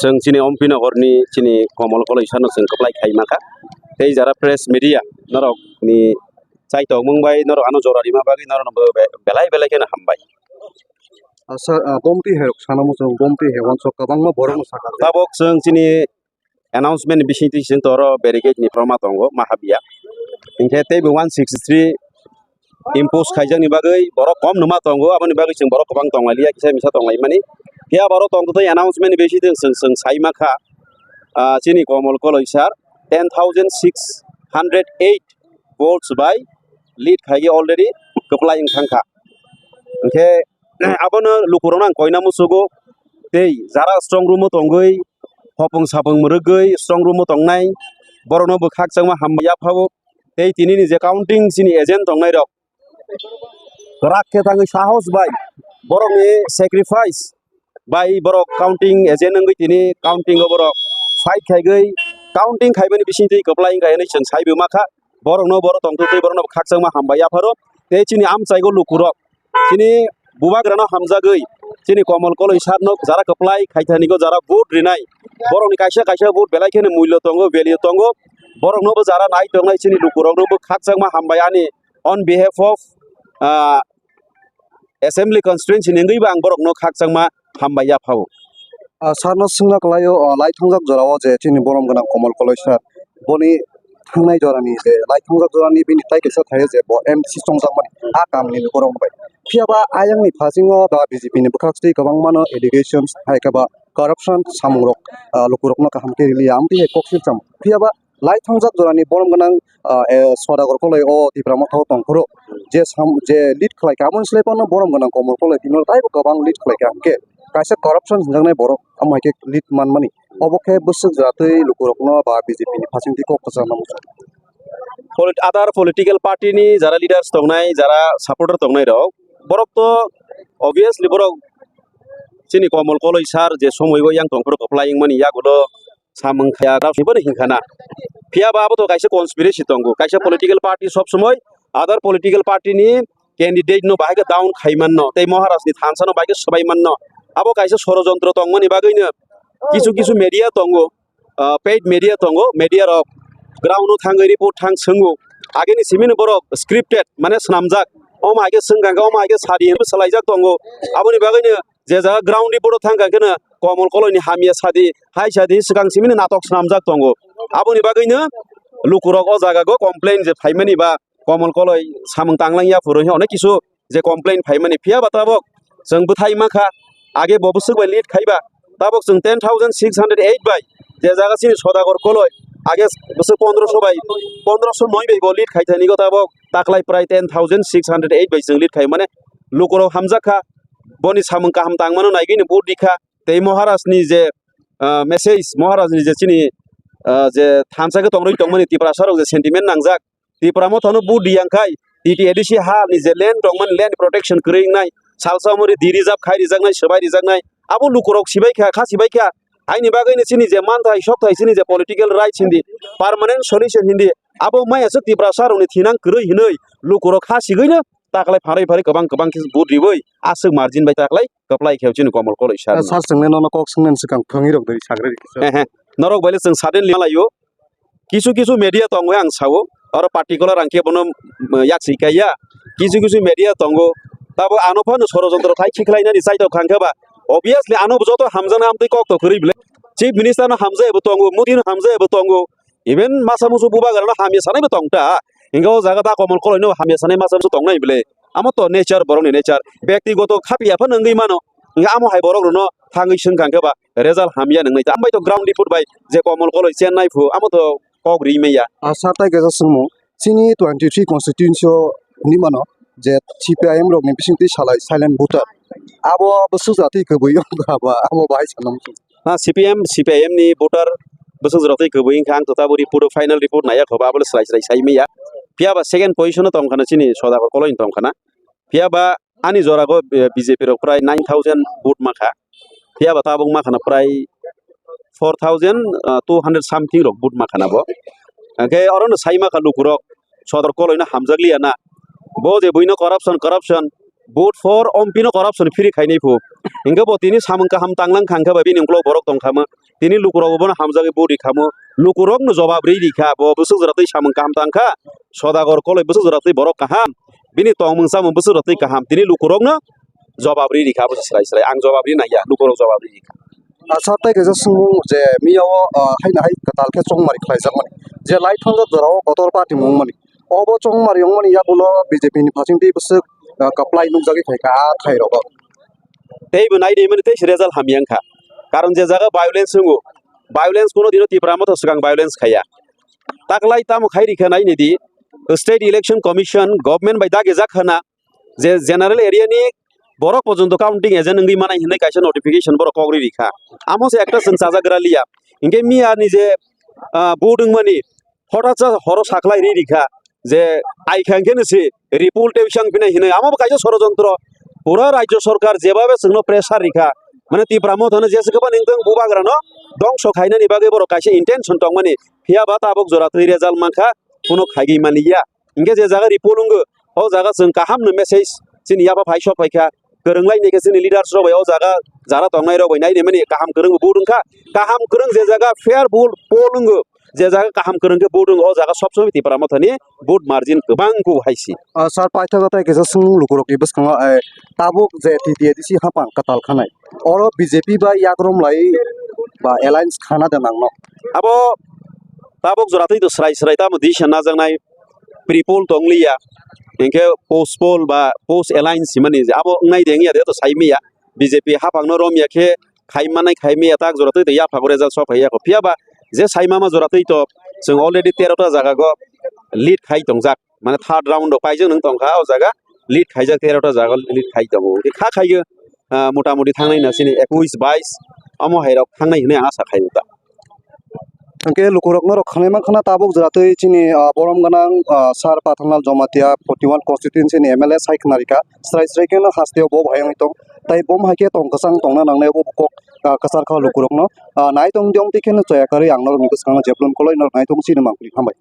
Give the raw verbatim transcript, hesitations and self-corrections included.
Chwng chini Ompi Nogor ni chini Komol Koloi sano chwng kwplai khai ma kha. Tei jara press media norok ni chai tongmung bai norok ano jora rima bagwi norok no be-, belai belai kheno hambai. Ah, sir, ah, bomti hai rok sana muchung, bomti hai wansok kwbangma borok no sakha. Tabok chwng chini announcement ni bisingtwi chwng toro barricade ni phroma tongo, ma habya. Hinkhe teibo one sixty three impose khaijakni bagwi borok kom numa tongo, aboni bagwi chwng borok kwbang tonglailiya, kisa misa tonglaimani. Phiya borok tongtwtwi announcement ni bisingtwi chwng, chwng sai ma kha, ah, chini Komol Koloi sir ten thousand six hundred eight votes bai lead khaigwi already kwplai wng thang kha. Hinkhe abono lukurokno ang koina muchugo, tei jara strong room o tongwi, hopung sapung mwrwgwi strong room o tongnai, borokno bo khakchangma hambai yaphao. Tei tini ni je counting chini agent tongnai rok, kwrak khe thangwi sahos bai borokni sacrifice bai borok counting agent wngwi tini counting o borok fight khaigwi counting khaimani bisingtwi kwplai wngkha hinwi chwng saibo ma kha. Borokno borok tongtwtwi borokno khakchangma hambai yapharo. Tei chini amchaigo lukurok chini bubagrano hamjagwi chini Komol Koloi sir no jara kwplai khaithanigo jara vote rinai borokni kaisa kaisa vote belai kheno mullo tongo, value tongo. Borokno bo jara nai tongnai chini lukurokno bo khakchangma hambai ani on behalf of, ah, assembly constituency ni wngwi bo ang borokno khakchangma hambai yaphao. Ah, sir no swngna kwlaio, ah, lai thongjak jorao je chini borom gwnang Komol Koloi sir, boni thangnai jorani je lai thongjak jorani bini tai kaisa thaio je bo M C chongjakmani a kamini borok bai. Phiya ba ayangni phasingo ba B J P ni bwkhak twi kwbangmano allegations hai khe ba corruption samungrok, ah, lukurokno kaham khe riliya amtwi hai kok silcham. Phiya ba lai thongjak jorani borom gwnang, ah, eh, Sodagar Koloi o Tipra Motha o tongphuru je sam-, je lead khlai kha, aboni slai phano borom gwnang Komol Koloi tini taibo kwbang lead khlai kha, hwnkhe kaisa corruption hwnjaknai borok amo hai khe lead manmani, obo khe bwswk jora twi lukurokno ba B J P ni phasing twi kok kwchangma muchung. Polit-, other political party ni jara leaders tongnai, jara supporter tongnai rok, borok to obviously borok chini Komol Koloi sir je somoi o yang tongphuru kwplai wngmani yagulo samung khaya grao siboni hinkha na. Phiya ba abo to kaisa conspiracy tongo, kaisa political party sob somoi other political party ni candidate no bahai khe down khai manno, tei Maharaj ni thansa no bahai khe swbai manno. Abo kaisa sorojontro tongmani bagwi no kisu kisu media tongo, ah, paid media tongo, media rok ground o thangwi report thang swngo. Ageni simi no borok scripted, mane swnamjak, omo hai khe swngkha khe, omo hai khe sadi hinwi swlaijak tongo. Aboni bagwi no je jaga ground report o thangkha kheno Komol Koloi ni hamya sadi, hai sadi swkang simi no natok swnamjak tongo. Aboni bagwi no lukurok o jaga go complain je phaimani ba Komol Koloi samung tanglang ya phuru hinwi onek kisu je complain phaimani, phiya ba tabok chwng bwthai mankha, age bo bwswk bai lead khaiba, tabok chwng ten thousand six hundred eight bai je jaga chini Sodagar Koloi age bwswk pondroso bai, pondroso noi bai bo lead khaithani go, tabok taklai prai ten thousand six hundred eight bai chwng lead khai mane lukurok hamjak kha, boni samung kaham tangmano naigwi ni vote rikha, tei Maharaj ni je, ah, message, Maharaj ni je chini, ah, je thansa khe tongrwi tongmani Tiprasa rok je sentiment nangjak, Tipra Motha no vote riyang khai, T T A D C ha ni je land tongmani land protection kwrwi wngnai, salsa omori di rijak khai rijaknai, swbai rijaknai, abo lukurok sibai kha, kha sibai kha. Aini bagwi no chini je manthai sokthai chini je political rights hindi, permanent solution hindi, abo maya se Tiprasa rok ni thinang kwrwi hinwi lukurok kha sigwi no taklai pharwi pharwi kwbang kwbang khe vote riwi aswk margin bai taklai kwplai khe chini Komol Koloi sir. Sir, swngnai nono kok swngnani swkang phwrwngwi rok dai sagri rikhe sir. He, he. Norok bai le chwng suddenly malaio. Kisu kisu media tongo ang sao, oro particular ang khe bono, mm, yak si kaiya. Kisu kisu media tongo. Tabo ano phano sorojontro khai khiklainani chaitok khang khe ba. Obviously ano joto hamjaknai amtwi kok to kwrwi bwle. Chief Minister no hamjai bo tongo, Modi no hamjai bo tongo. Even masa musu bubagrano hamya sanai bo tong ta. Hinkhe o jaga da Komol Koloi no hamya sanai masa musu tongnai bwle. Amo to nature, borokni nature. Bektigoto khapiya phano wngwi mano. Hinkhe amo hai borok rokno thangwi swngkha hinkhe ba result hamya nwngnai ta. Ambai to ground report bai je Komol Koloi chennai phu, amo to kok ri manya. Ah, sir, tai kaisa swngmung. Chini twenty three constituency o hinwi mano je C P I M rokni bisingtwi salai silent voter. Abo bwswk jatwi kwbwi wngkha ba, abo bahai sana muchung. Ha, C P M, C P I M ni voter bwswk jora twi kwbwi wngkha, ang to tabuk report o final report naiya khoba, abole swlai swlai sai manya. Phiya ba second position o tongkha na chini Sodagar Koloi tongkha na. Phiya ba ani jora go, eh, B J P rok prai nine thousand vote makha. Phiya ba tabuk makha na prai four thousand two hundred something rok vote makha na bo. Hwnkhe oro no sai makha lukurok Sodor Koloi no hamjakliya na. Bo je buino corruption, corruption, Vote for M P no corruption free khainai phu. Hingke bo tini samung kaham tanglang khangkha ba bini uklok borok tongkhama. Tini lukurok bono hamjagwi vote rikhamo. Lukurokno jobab ri rikha. Bo bwswk jora twi samung kaham tangkha. Sodagar koloi bwswk jora twi borok kaham. Bini tongmung chamung bwswk jora twi kaham. Tini lukurokno jobab ri rikha. Abo se srai srai. Ang jobab ri naiya. Lukurok jobab ri rikha. Aswk tei kaisa swngmung je miyao, ah, haino hai kwtal khe chongmari khlaijakmani. Je lai thangjak jorao kotor party mungmani. Obo chongmari wngmani yagulo B J P ni phasingtwi bwswk, ah, kwplai nukjagwi phaikha a thairogo. Tei bo nai rimani tei se result hamya wngkha. Karon je jaga violence wngo, violence kuno dino Tipra Motha swkang violence khaiya. Taklai tamo khai rikha nai nidi, State Election Commission government bai dagijak khana, je general area ni borok porjonto counting agent wngwi manai hinwi kaisa notification borok kok ri rikha. Amo se ekta chwng chajagra liya. Hinkhe miya ni je, ah, vote wngmani hothat sa horo saklai ri rikha je aikha hinkhe no se repoll tei bisang pinai hinwi. Amo bo kaisa sorojontro. Pura rajyo sorkar jebabe chwngno pressure rikha. Mane Tipra Motha no jesa kheba ningtong bubagra no dongso khainani bagwi borok kaisa intention tongmani. Phiya ba tabuk jora twi result mankha kuno khaigwi manliya. Hinkhe je jaga repoll wngo, o jaga chwng kaham no message chini yapha phai sok phaikha. Kwrwng lai nai khe chini leaders rok bai o jaga jara tongnai rok bai nai rimani kaham kwrwng bo vote wngkha. Kaham kwrwng je jaga fair vote poll wngo, je jaga kaham kwrwng khe vote wngo, o jaga sob somoi Tipra Mothani vote margin kwbang kho hai si. Ah, sir, paithago tei kisa swng lukurok ni bwskango, eh, tabuk je T T A D C hapang kwtal khanai. Oro B J P bai yakrom lai ba alliance khana de nangno. Abo tabuk jora twi to srai srai tamo decision najaknai pre-poll tong liya. Hinkhe post poll ba post alliance himani je abo wngnai de wngya de to sai manya. B J P hapang no rom ya khe khai manai khai manya tak jora twi to yapha gore jak sok phai ya kho. Phiya ba je sai mama jora twi to chwng already tero ta jaga go lead khai tongjak. Mane third round o paijak nung tongkha o jaga lead khaijak tero ta jaga lead khai tongo. Kha khai ah, mota moti thangnai na chini ekush bais omo hai rok thangnai hinwi ang asa khai ta. Hwnkhe lukurokno rok khanai mankha na tabuk jora twi chini, ah, borom gwnang, ah, sir Pathanlal Jamatia forty one constituency ni M L A sai khna rikha. Srai srai kheno hasteo bo bo hai wngwi tong. Tai bo hai khe tong kwchang tongna nangnai bo kok, ah, kwchar kha lukurokno. Ah, nai tong diom twi kheno choya karwi ang norokni bwskango jeplun koloi norok nai tong chini mangpili hambai.